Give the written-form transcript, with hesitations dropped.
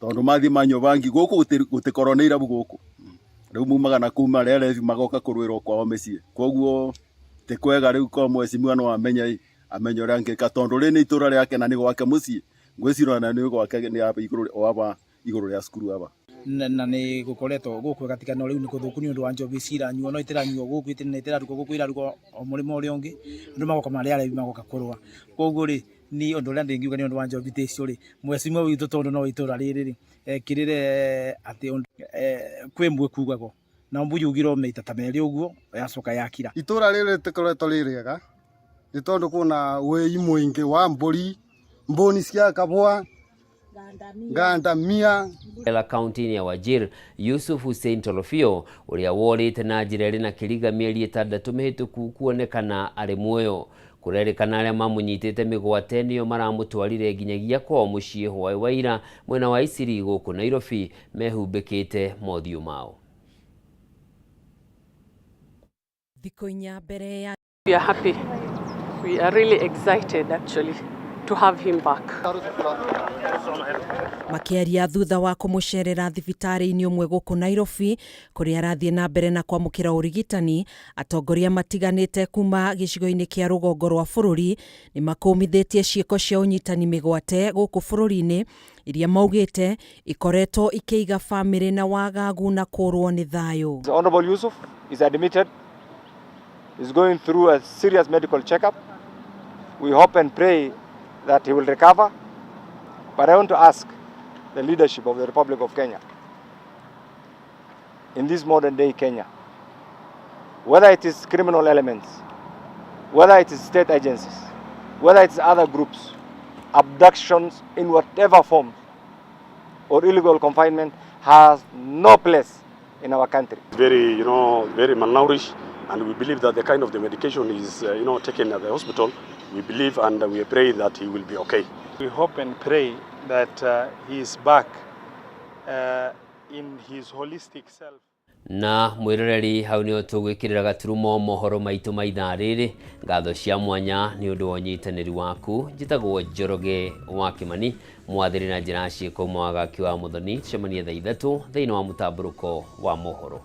Tondũ mathiĩ manyua bangi gũkũ gũtikorwo nĩ irabu gũkũ. Rĩu maumaga na kũu marĩ arebi magoka kũrũĩra o kwao mĩciĩ. Koguo ti kwega rĩu korwo mheshimiwa no amenye ĩ, amenye ũrĩa angĩka tondũ rĩrĩ nĩ itũra rĩake na nĩ gwake mũciĩ. Ngwĩciria ona nĩ gwake nĩ haba igũrũ o haba igũrũ rĩa cukuru haba. Na nĩ gũkoretwo gũkũ gatika no rĩu nĩ gũthũku nĩ ũndũ wa njobi ici iranyuo no itiranyuo gũkũ na itirarugwo gũkũ irarugwo o mũrĩmo ũrĩa ũngĩ andũ magoka marĩ arebi magoka kũrũa. Koguo rĩ niĩ ũndũ ũrĩa ndingiuga nĩ ũndũ wa njobi ta icio rĩ, mheshimiwa witũ tondũ no itũra rĩrĩ rĩ, ekĩrĩre atĩ kwĩ mbwe kugagwo na mbũ yugire o maita ta merĩ ũguo yacoka yakira. Itũra rĩrĩ rĩtikoretwo rĩ rĩega nĩ tondũ kwĩna wĩi mũingĩ wa mbũri, mbũni cia kabũa, ngandamia. Ela kaunti-inĩ ya Wajir, Yusuf Hussein Tolofio, ũrĩa worĩte na njĩra ĩrĩ na kĩriga mĩeri ĩtandatũ mĩhĩtũku kuonekana arĩ muoyo. Kũrerĩkana arĩa mamũnyitĩte mĩgwate nĩo maramũtwarire nginyagia kwao mũciĩ hwaĩ wa ira mwena wa Isili gũkũ Nairobi mehumbĩkĩte mothiũ mao. Thikũ inya mbere ya We are happy. We are really excited actually to have him back. Makĩaria thutha wa kũmũcerera thibitarĩ-inĩ ũmwe gũkũ Nairobi kũrĩa arathiĩ na mbere na kwamũkĩra ũrigitani, atongoria matiganĩte kuma gĩcigo-inĩ kĩa rũgongo rwa bũrũri nĩ makũmithĩtie ciĩko cia ũnyitani mĩgwate gũkũ bũrũri-inĩ iria maugĩte ikoretwo ikĩiga bamĩrĩ na wagagu na kũrwo nĩ thayũ. Honorable Yusuf is admitted, is going through a serious medical checkup. We hope and pray that he will recover. But I want to ask the leadership of the Republic of Kenya, in this modern day Kenya, whether it is criminal elements, whether it is state agencies, whether it is other groups, abductions in whatever form or illegal confinement has no place in our country. Very, you know, very malnourished, and we believe that the kind of the medication is, taken at the hospital, we believe and we pray that he will be okay. We hope and pray that he is back in his holistic self. Na mwĩroreri hau nĩho tũgwĩkĩrĩra gaturumo mohoro maitũ ma ithaa rĩrĩ. Ngatho cia mwanya nĩ ũndũ wa ũnyitanĩri waku. Njĩtagwo Njoroge wa Kĩmani, mwathĩrĩ na njĩra ciĩko uma wagaki wa Mũthoni. Tũcemanie thaa ithatũ thĩinĩ wa mũtambũrũko wa mohoro.